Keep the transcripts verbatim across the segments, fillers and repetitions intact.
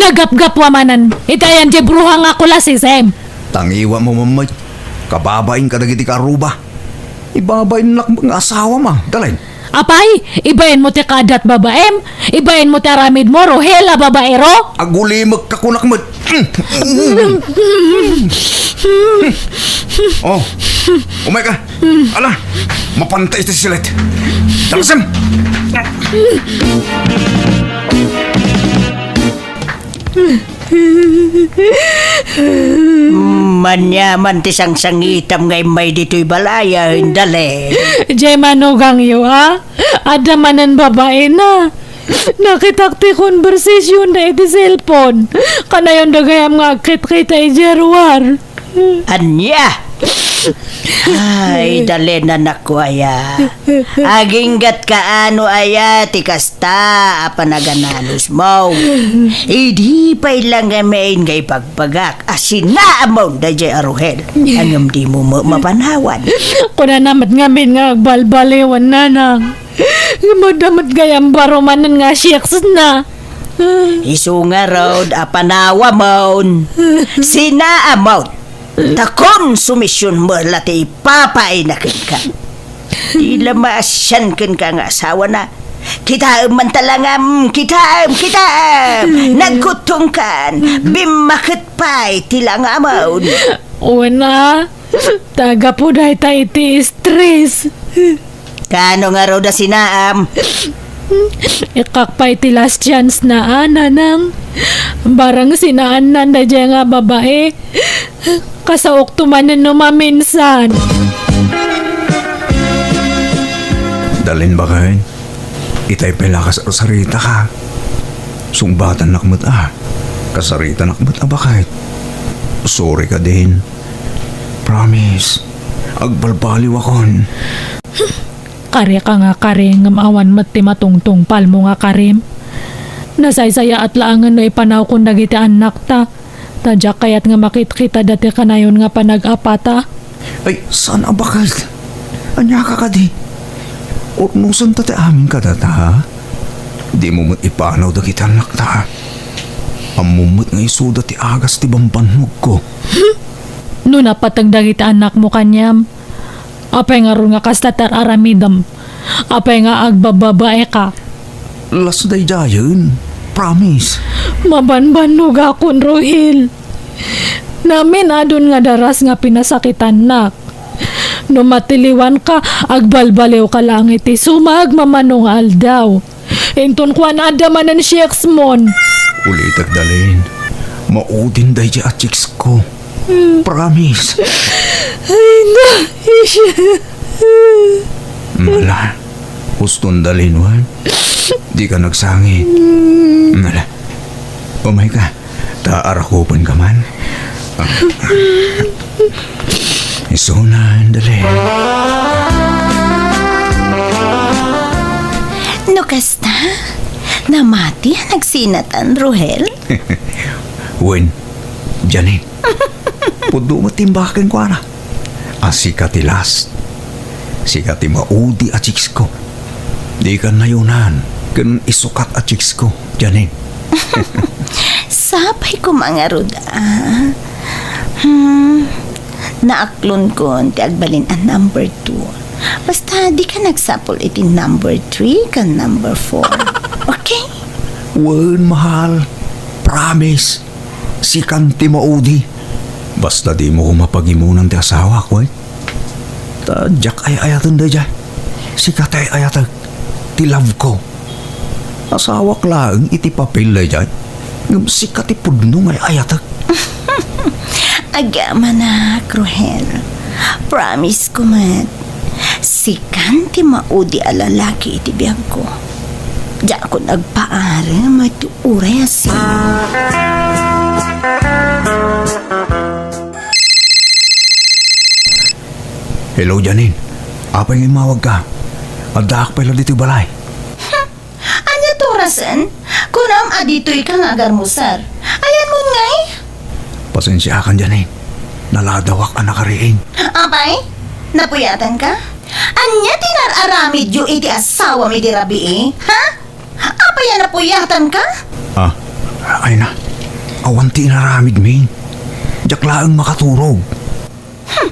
Gapgapwa manen iti ayan ti bruha nga kulasisem. Tangiwatmo met, kababain kadagiti kaarruba. Ibabainnak nga asawam a, Dalen. Apay, ibainmo ti kaaddat babaim? Ibainmo ti aramidmo, Ruhel a babaero? Agulimekka kunak met. Oh, umayka. Ala, mapanta iti silet. Dalasem! Maniaman ti sangsangitam nga immay ditoy balay, Dalen. Diay manugangyo, a? Adda manen babaina. Nakitak ti konbersasionda iti cellphone. Kanayon da gayam nga agkitkita idiay ruar. Ania? Ay, Dalen, anakko aya. Aginggatka no aya ti kasta a panagananusmo. Idi pay la ngamin nga ibagbagak a sinaamon daydiay a Ruhel. Ngem dimo ma-, mapanawan. Kunana met ngamin nga agbalbaliwen, nanang. Ngem adda met gayam baro manen nga sex na. Isu ngarud a panawamon, sinaamon, ta konsumision met la ti ipapaayna kenka. Di la maasian kenka nga asawana. Kitaem man talangam, kitaem, kitaem! Nagkuttongkan, bimmaket pay ti langamon. Una, ta gapu dayta iti stress. Kaano ngarud a sinaam? Ikkak pay ti last chance na, a, nanang. Barang sinaannan daydiay nga babai, kasaokto manen no maminsan. Dalen, baket, itay pay la kasarsarita ka. Sungbatannak met a. Kasaritanak met a, baket. Sorry ka din. Promise. Agbalbaliwakon. Kari ka nga kari ngem awan met ti matungtungpalmo nga karim. Nasaysayaat laengen no ipanawkon dagiti annakta, ta diak kayat nga makitkitada ti kanayon nga panag-apata. Ay, saan a baket? Ania ka kadi? Urnosenta ti amin kadata, ha? Dimo met ipanaw dagiti annakta. Ammom met nga isuda ti agas ti bambannogko. No napateg dagiti annakmo kaniam, apay ngarud nga kasta ti ar-aramidem? Apay nga agbababaeka? Las daydiayen. Promise. Mabanbannogakon, Ruhel. Namin-adun nga daras nga pinasakitannak. No matiliwanka, agbalbaliwka laeng iti sumagmamano nga aldaw. Inton kuan, adda manen sex mon. Ulitek, Dalen. Maudin daydiay a chicks ko. Promise. Ay, na, isya. Mala, huston, Dalen, wen. Di ka nagsangit. Mala, umayka. Ta arakupenka man. Isuna, Dalen. No kasta, namati a nagsinatan, Ruhel? Wen, Janine. Pudno met ti imbag kenkuana. A sika ti last. Sika ti maudi a chicks ko. Dika nayonan ken isukat a chicks ko, Janine. Sapay koma ngarud, a. Hmm, naaklonkon ti agbalin a number two. Basta dika nagsapul iti number three ken number four. Okay? Wen, mahal. Promise. Sikan ti maudi. Basta dimo koma pagimunan ti asawak, wen. Ta diak ay-ayaten daydiay. Sika ti ay-ayatek. Ti love ko. Asawak laeng iti papel daydiay. Ngem sika ti pudno nga ay-ayatek. Agamanak, Ruhel. Promise ko met. Sikan ti maudi a lalaki iti biagko. Diakon agpaarem iti uray a saan. Hello, Janine. Apay nga immawagka? Addaak pay la ditoy balay. Hmm. Ania ti orasen? Kunam a ditoyka nga agarmusar. Ayanmon ngay? Pasensiakan, Janine. Naladawak a nakariing. Apay? Napuyatanka? Ania ti nar-aramidyo iti asawam idi rabii? Ha? Apay a napuyatanka? Ah, ay na. Awan ti inaramidmi. Diak laeng makaturog. Hmm.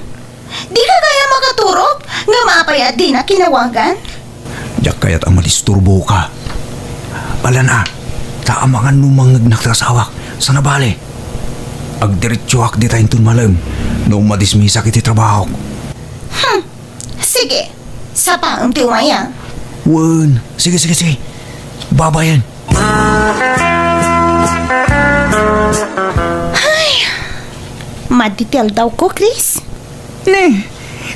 Dika gayam makaturog? Ngem apay a dina kinawagan? Diak kayat a madisturboka. Ala na, ta amangan no mangngegnak ti asawak. Sana bale, agdiretsoak dita inton malem no madismisak iti trabahok. Hmm. Sige, sapaem ti umay, a. Wen, sige, sige, sige. Babayen. Ay, madi ti aldawko, Chris. Ne,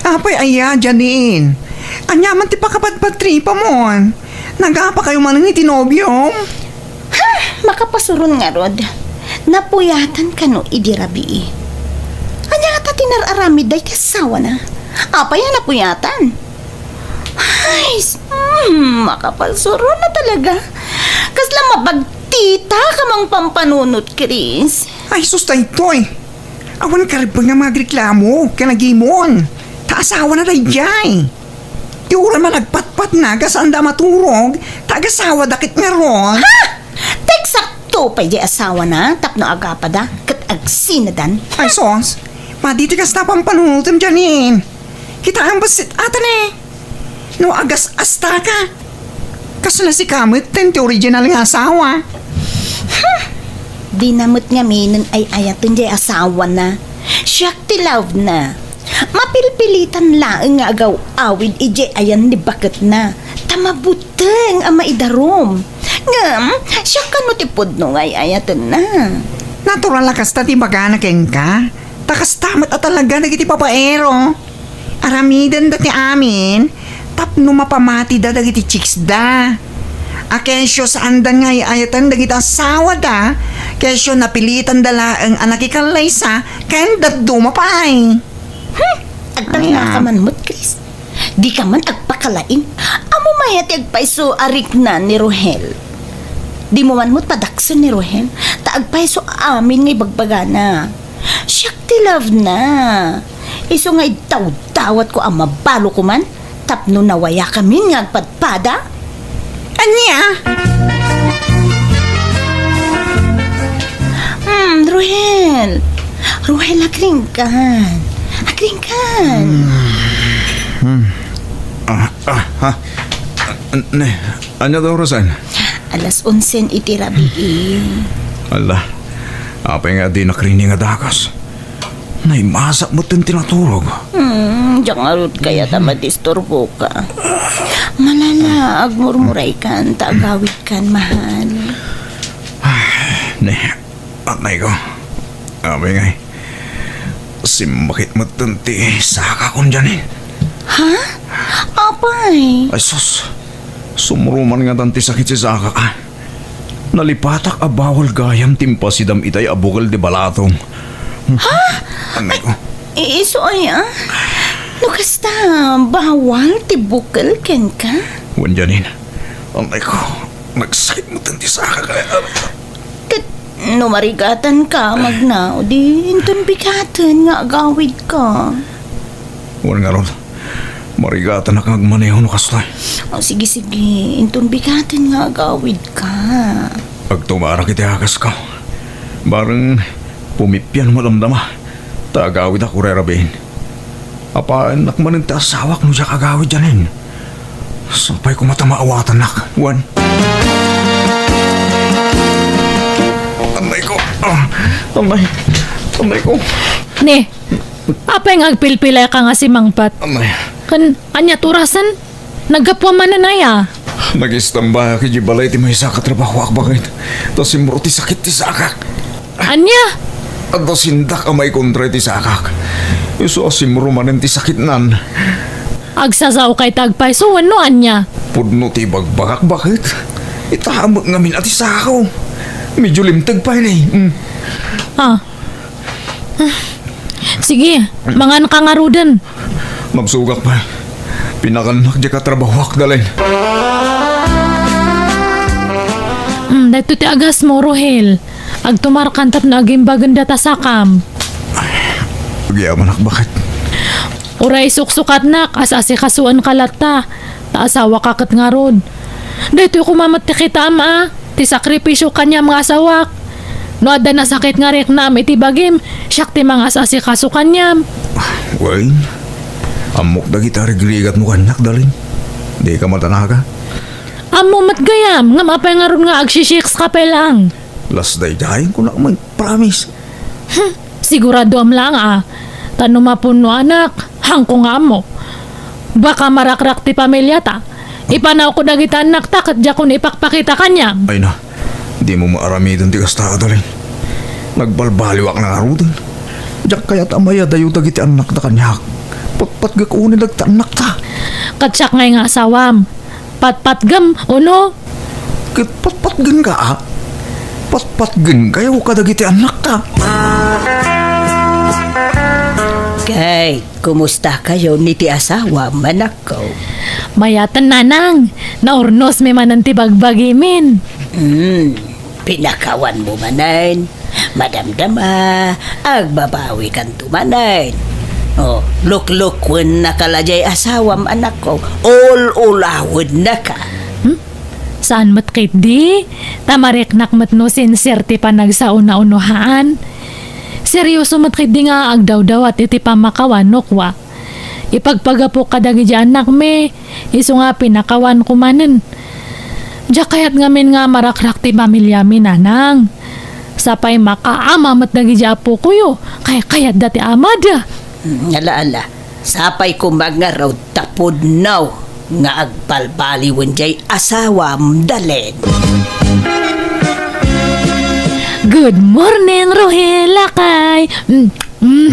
apay aya, Janine? Ania man ti pakapadpadtripamon? Nagapakayo manen iti nobiom? Hmm, makapasuron ngarud. Napuyatan kano idi rabii. Ania ngata ti nar-aramid dayta asawana? Apay a napuyatan? Ay, s-, hmm, makapasuron na talaga. Kasla mabagtita ka mang pampanunot, Chris. Ay, sus, daytoy. Awan karebbeng nga mangagreklamo ken agimon. Ta asawana daydiay. Ti uray man agpatpatna, kas saanda a maturog, ta agasawada ket ngarud. Ha? Eksakto pay diay asawana tapno agapada ket agsinadan. Ay, sus. Madi ti kasta a pampanunotem, Janine. Kitaem bassit ata ne. No agas-asta ka. Kasla sika met ti original nga asawa. Hmm. Dina met ngaminen ay-ayaten diay asawana. Siak ti love na. Mapilpilitan laeng nga agaw-awid idiay ayan ni baketna. Ta mabuteng a maidarum. Ngem, siak kano ti pudno nga ay-ayatenna. Natural a kasta ti ibagana kenka. Ta kasta met a talaga dagiti babaero. Aramidenda ti amin tapno mapamatida dagiti chicksda. A kesyo saanda nga ay-ayaten dagiti asawada, kesyo napilitanda laeng a nakikallaysa ken dadduma pay. Hmm, agtalna ka man met, Chris. Dika man agpakalaing. Ammom aya ti agpayso a rikna ni Rohel? Dimo man met padaksen ni Rohel, ta agpayso amin nga ibagbagana. Siak ti love na. Isu nga iddawdawatko a mabalo koman tapno nawayakamin nga agpadpada. Ania? Hmm, Ruhel. Ruhel, agringgan. Agringgan. Hmm. Ah, ah, ah. Ne, ania ti orasen? Alas onsen iti rabii. Ala, apay nga dinak rikna nga dagus? Naimasak met ti naturog. Hmm, diak ngarud kayat a madisturboka. Malala, agmurmuraykan, ta agawidkan, mahal. Ah, ne, anay ko. Apay ngay, simbakit met ti sakakon, Janine. Ha? Apay? Ay, sus. Sumruman ngatan ti sakit ti sakak, a. Nalipatak a bawal gayam ti impasidam itay a bukel ti balatong. Ha? Anay ko. Ay, i-, isu aya? No kasta, bawal ti bukel kenka? Wen, Janine. Anay ko. Nagsakit met ti sakak. Ket no marigatanka, magna, di inton bigaten nga agawidka. Wen ngarud, marigatanak nga agmaneho no kastoy. O, sige, sige. Inton bigaten nga agawidka. Agtumarak iti akasko. Bareng pumipian madamdama. Ta agawidak uray rabiin. Apaannak manen ti asawak no diak agawid, Janine. Sapay koma ta maawatannak, wen. Anay ko. Ah, anay. Anay ko. Ne, apay nga agpilpilayka nga simangpet? Anay. Ken ania ti orasen? Naggapuam manen aya? Nagistambak idiay balay ti maysa a katrabahoak baket. Ta simro ti sakit ti sakak. Ania? Adda sindak a maikontra iti sakak. Isu a simro manen ti sakitnan. Agsasaokay ta agpayso wenno ania? Pudno ti ibagbagak baket. Itaem ngamin a ti sako. Medyo limteg pay ni. Mm. Ah. Sige, manganka ngaruden. Magsugak pay. Pinakannak diay katrabahoak, Dalen. Mm, daytoy ti agasmo, Rohel. Agtumarkan tapno agimbagenda ta sakam. Agyamanak, baket. Uray suksukatnak, as-asikasuenka latta. Ta asawaka ket ngarud. Daytoy koma met ti kitaem a, ti sakripisio kaniam nga asawak. No adda nasakit nga riknam iti bagim, siak ti mangas-asikaso kaniam. Wen, ammok dagiti arigrigatmo kaniak, Darlene. Dika madanaga. Ammo met gayam, ngem apay ngarud nga agsisiks ka pay laeng? Last day daydiay, kunak met, promise. Hmm, siguradoam laeng a. Ta no mapunno anak, haanko nga ammo. Baka marakrak ti pamiliata. Ipanawko dagiti annakta ket diakon ipakpakita kaniam. Ay na, dimo maaramiden ti kasta, Darlene. Nagbalbaliwak na ngaruden. Diak kayat a mayadayo dagiti annakta kaniak. Patpatgek unay dagiti annakta. Ket siak ngay nga asawam. Patpatgem, uno? Ket patpatgenka, a? Patpatgenkayo kadagiti annakta. Kay, kumustakayon iti asawam, anakko? Mayaten, nanang. Naurnosmi manen ti bagbagimin. Hmm, pinakawanmo manen. Madamdama, agbabawikanto manen. O, luklukwen naka la jay asawam, anakko. Ul-ulawennaka. Hmm? Saan met ketdi? Ta mariknak met no sincere ti panagsauna-unohaan. Serioso met ketdi nga agdawdawat iti pammakawan no kua. Ipagpagapok kadagiti annakmi, isu nga pinakawanko manen. Diak kayat ngamin nga marakrak ti pamiliami, nanang. Sapay makaama met dagiti appokoyo, kaykayatda ti amada. Hmm, ala, ala. Sapay koma ngarud ta pudno nga agbalbaliwen jay asawam, Darlene. Good morning, Ruhil, lakay. Mm, mm.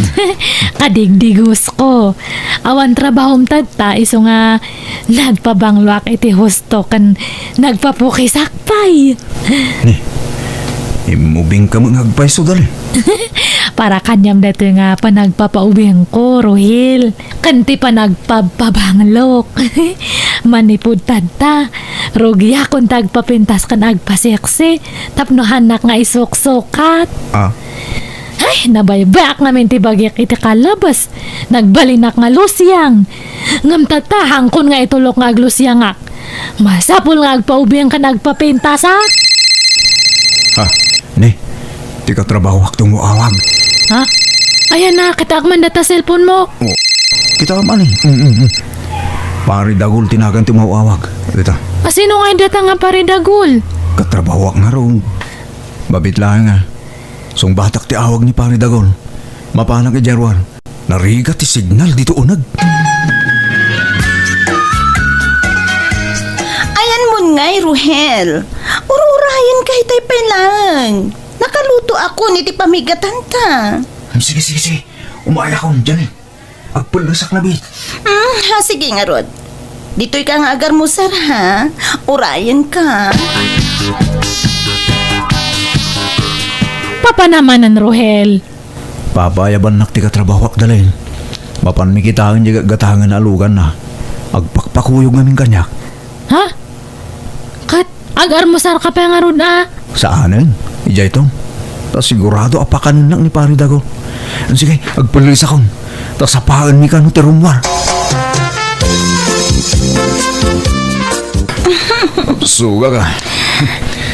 Kadigdigos ko. Awan trabahom tatta, isu nga nagpabangloak iti husto ken nagpapukisak pay. Ni, immubingka met nga agpayso, Darlene. Para kaniam daytoy nga panagpapaubingko, Ruhil. Ken ti panagpabpabanglok. Manipud tatta, rugiakon ti agpapintas ken agpaseksi tapno haannak nga isuksukat. Ah. Ay, nabaybayak ngamin ti bagik iti kalabas. Nagbalinak nga lusiang. Ngem tatta, haankon nga itulok nga aglusiangak. Masapul nga agpaubing ken agpapintasak. Ha? Ni, ti katrabahoak ti umaw-awag. Ha? Ayan na, kitaak man data cellphone mo. Oh, kitaam ani? Mm, mm, mm. Pari Dagul ti nagan ti umaw-awag. Dita. A, sino nga data nga Pari Dagul? Katrabahoak ngarud. Babit laeng nga. Sungbatak ti awag ni Pari Dagul. Mapanak idiay ruar. Narigat ti signal dito uneg. Ayan mo ngay, Ruhel. Ur-urayen ka itay pay laeng. Nakaluto ako iti pamigatanta. Hmm, sige, sige, sige. Umayakon, Janine. Agpellesak labi. Hmm, ha, sige ngarud. Ditoy ka nga agarmusar, ha? Urayen ka. Papa naman, Ruhel. Papa, ayabannak ti katrabahoak, Darlene. Mapanmi kitaen diay gatgatangen a luganna. Agpakpakuyog ngamin kaniak. Ha? Ket agarmusar ka pay ngarud a? Saanen. Idiay to. Ta sigurado a pakanennak ni Pari Dago. Sige, agpellisakon. Ta sapaenmi kano ti rummuar. Suga ka.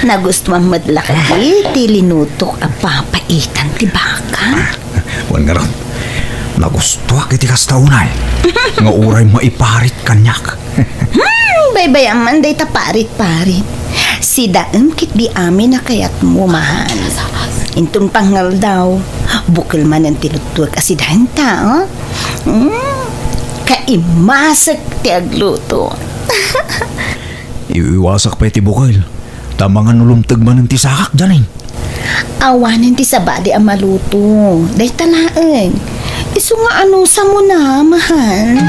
Nagustuam met la kadi ti linutok a papaitan ti baka? Wen ngarud, nagustuak iti kasta unay nga uray maiparit kaniak. Hmm, baybayam man dayta parit-parit. Sidaem ketdi amin a kayatmo, mahal. Inton pangaldaw, bukel manen ti luttuek a sidaenta, oh? Hmm, kaimasek ti agluto. Iwiwasak pay ti bukel. Ta mangan no lumteg manen ti sakak, Janine. Awanen ti sabali a maluto. Dayta laeng. Isu nga anusam na, mahal.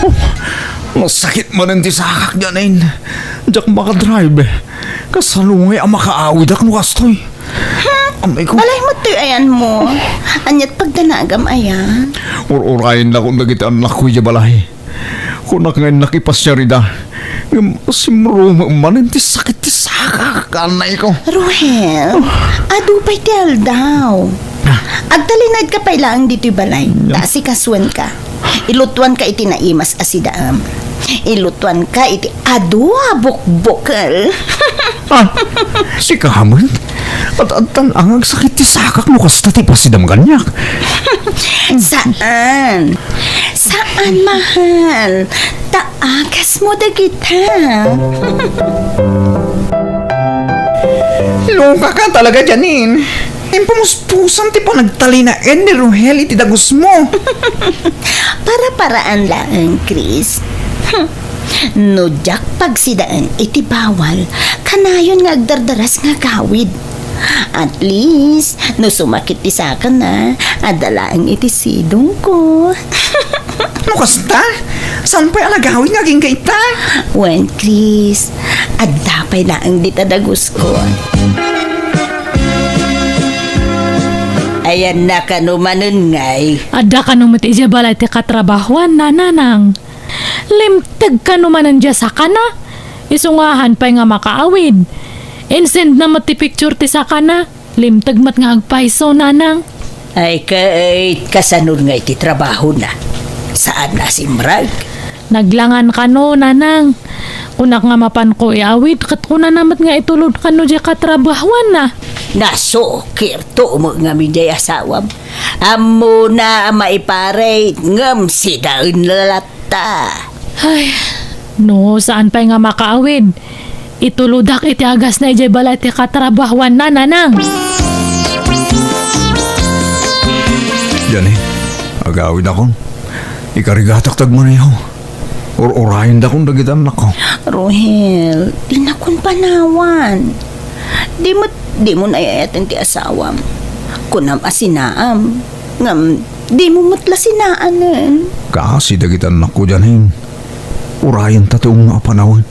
Oh, nasakit manen ti sakak, Janine. Diak makadrive. Kasano ngay a makaawidak no kastoy? Hmm? Amay ko. Balay mo toy ayan mo. Aniat pagdanagam aya? Ur-urayen lakon dagiti annakko idiay balay. Kunak nga innak ipasiar ida. Ngem simrumem manen ti sakit ti sakak, anay ko. Ruhel, adu pay ti aldaw. Ah. Agtalinaed ka pay laeng ditoy balay. Yeah. Ta asikasuenka. Ilutuanka iti naimas a sidaem. Ilutuanka iti adu a bukbukel. Ah, sika met? At adtan nga agsakit ti sakak no kasta ti pasidam kaniak. Saan? Saan, mahal. Ta agasmo dagita. Loka ka talaga, Janine. Impumuspusan ti panagtalinaed ni Rohel iti dagusmo. Para-paraan laeng, Chris. No diak pagsidaen iti bawal, kanayon nga agdardaras nga agawid. At least, no sumakit ti sakana, adda laeng iti sidongko. No kasta, saan pay a nagawid nga agingga ita? Wen, Chris, adda pay laeng dita dagusko. Ayanna kano manen ngay? Adda kano met idiay balay ti katrabahuanna, nanang. Limteg kano manen diay sakana. Isu nga haan pay nga makaawid. Insendna met ti picture ti sakana. Limteg met nga agpayso, nanang. Ay, ket kasano ngay ti trabahona? Saanna a simrek? Naglangan kano, nanang. Kunak nga mapanko iawid, ket kunana met nga itulod kano diay katrabahuanna. Nasukirto met ngamin diay asawam. Ammona a maiparit, ngem sidaenna latta. Ay, no, saan pay nga makaawid? Itulodak iti agasna idiay balay ti katrabahuanna, nanang. Janine, agawidakon. Ikarigatak ti agmaneho. Ur-urayendakon dagiti annakko. Rohel, dinakon panawan. Di met, dimo ay-ayaten ti asawam. Kunam a sinaam. Ngem, dimo met la sinaanen. Kaasi dagiti annakko, Janine. Urayenta ti umno a panawen.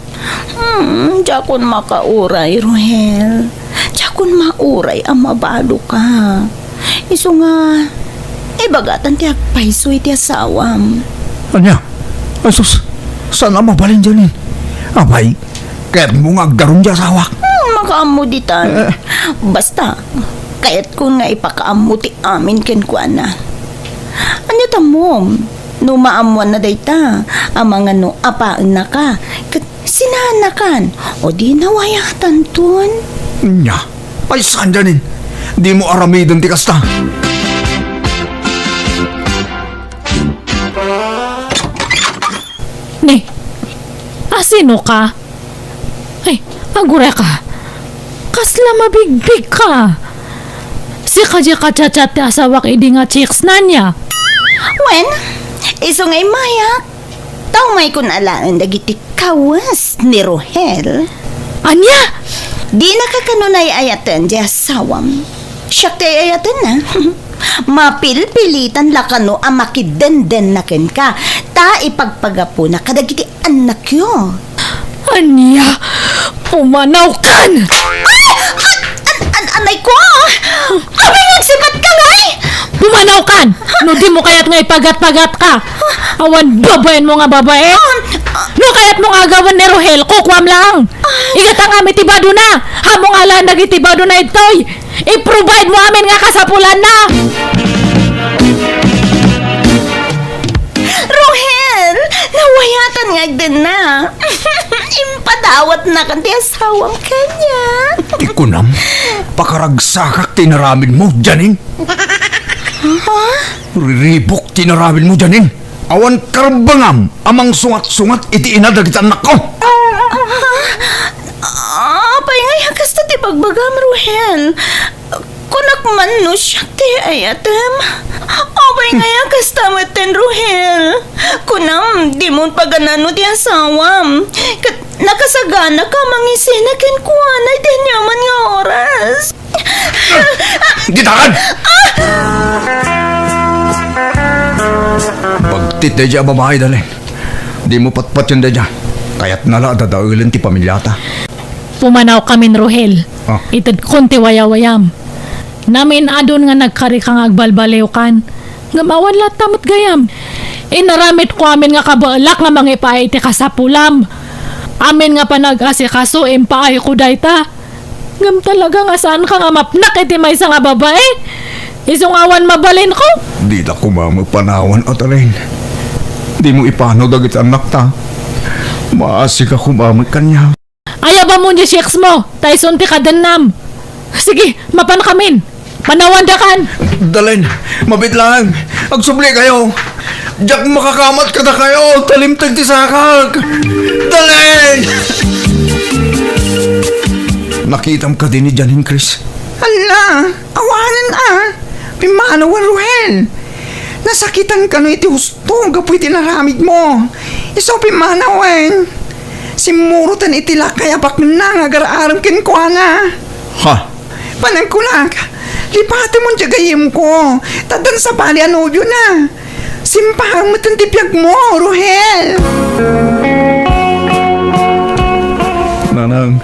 Hmm, diakon makauray, Rohel. Diakon mauray a mabadoka. Isu nga, ibagatan ti agpayso iti asawam. Ania? Ay sus, saan a mabalin, Janine? Apay, kayatmo nga agdarum ti asawak? Hmm, makaammo ditan. Eh. Basta, kayatkon nga ipakaammo ti amin kenkuana. Ania tammo? No maammoanna dayta, amangan no apaennaka, ket sinaannakan, o di nawayatanton. Nya, ay saan, Janine? Dimo aramiden ti kasta. Ni, asino ka? Ay, agurayka. Kasla mabigbigka. Sika diay ka-chat-chat ti asawak idi nga chicks na nia. Wen, isu nga immayak. Ta umaykon alaen dagiti kawes ni Rohel. Ania? Dinaka kano ay-ayaten diay asawam. Siak ti ay-ayatenna. Mapilpilitan la kano a makidenden na kenka, ta ipagpagapuna kadagiti annakyo. Ania? Pumanawkan! Ay! An-, an-, anay ko! Apay nga agsipatka, ngay? Pumanawkan! No dimo kayat nga ipagat-pagatka! Awan babaenmo nga babae? No kayatmo nga agawen ni Rohel, kukuam lang! Igatangam iti badona! Ammom nga alaen dagiti badona ditoy! I-provide mo amin nga kasapulanna! Rohel! Nawayatan nga agdenna! Impadawatnakan ti asawam kaniak. Ti kunam, pakaragsakak ti inaramidmo, Janine. Ha? Riribuk ti inaramidmo, Janine. Awan karbengam a mangsungat-sungat iti ina dagiti annakko. Ha? Apay nga kasta ti bagbagam, Rohel? Kunak man no siak ti ay-ayatem. Apay nga kasta metten, Rohel? Kunam, dimon paganano ti asawam. Ket nakasaganaka a mangisina kenkuana iti aniaman nga oras. Ditakan! Pagtit daydiay a babai, Janine. Dimo patpatien daydiay. Kayatna la a dadaelen ti pamiliata. Pumanawkamin, Rohel. Ah. Itedkon ti wayawayam. Namin-adun nga nagkarika nga agbalbaliwkan. Ngem awan latta met gayam. Inaramidko amin nga kabaelak nga mangipaay iti kasapulam. Amin nga panag-asikaso, impaayko dayta. Ngem talaga nga saanka nga mapnak iti maysa nga babai. Isu nga awan mabalinko. Dita koma met panawan, Janine. Dimo ipanaw dagiti annakta. Maasika koma met kaniak. Ayabam mo diay sex mo, ta isun ti kadennam. Sige, mapankamin. Panawandakan. Dalen, mabitlang. Agsubli kayo. Diak makakamat kadakayo, ta limteg ti sakak. Dalen! Nakitam kadi ni Janine, Chris? Hala, awanen a. Pimmanawen, Ruhel. Nasakitan kano iti husto gapu iti naramid mo. Isu pimmanawen. Simmuroten iti lakay a baknang nga agar-arem kenkuana. Ha? Panagkunak, lipatemon diay gayyemko, ta addan sabali a nobiona. Simpaem metten ti biagmo, Ruhel. Nanang,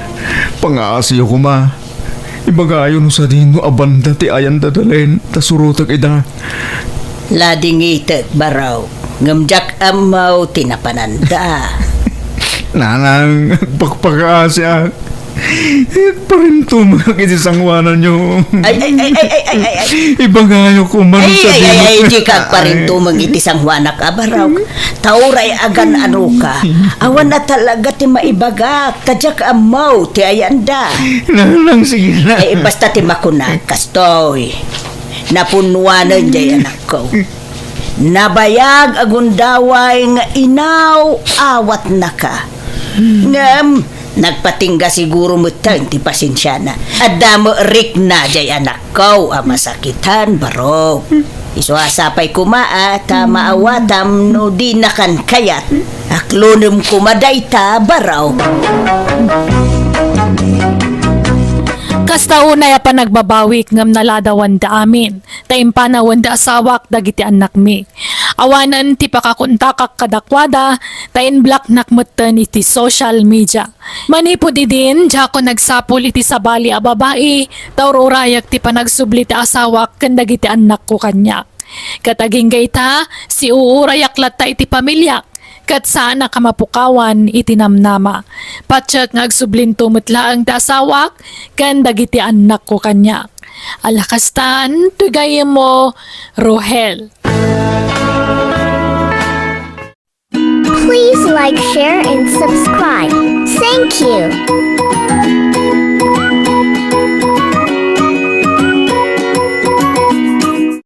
pangaasiyo koma. Ibagayo no sadino a banda ti ayan da Dalen, ta surotek ida. Ladingitek, Barok, ngem diak ammo ti napananda. Nanang, agpakpakaasiak. Agparintumengak iti sangoananyo. Ay, ay, ay, ay, ay, ay, ay, ay. Ibagayo koma no sadino. Ay, ay, ay, ay, dika agparintumeng iti sangoanak a Barok. Ta uray agan-anoka, awan a talaga ti maibagak, ta diak ammo ti ayanda. Nanang, sige na. Eh, basta ti makunak, kastoy. Napunnuanen diay anakko. Nabayag a gundaway nga inaw-awatnaka. Ngem, nagpatingga siguro metten ti pasensiana. Adda met rikna diay anakko a masakitan, Barok. Isu a sapay koma a ta maawatam no dinakan kayat. Aklonem koma dayta, Barok. Kasta unay a panagbabawik ngem naladawanda amin, ta impanawen da asawak dagiti annakmi. Awanen ti pakakontakak kadakuada, ta inblocknak metten iti social media. Manipud idin, diakon agsapul iti sabali a babai, ta ur-urayak ti panagsubli ti asawak ken dagiti annakko kaniak. Ket agingga ita, siuurayak latta iti pamiliak, ket saanak a mapukawan iti namnama. Patiek nga agsublinto met laeng ti asawak ken dagiti annakko kaniak. Ala kastan, ti gayyemmo, Rohel. Please like, share, and subscribe. Thank you.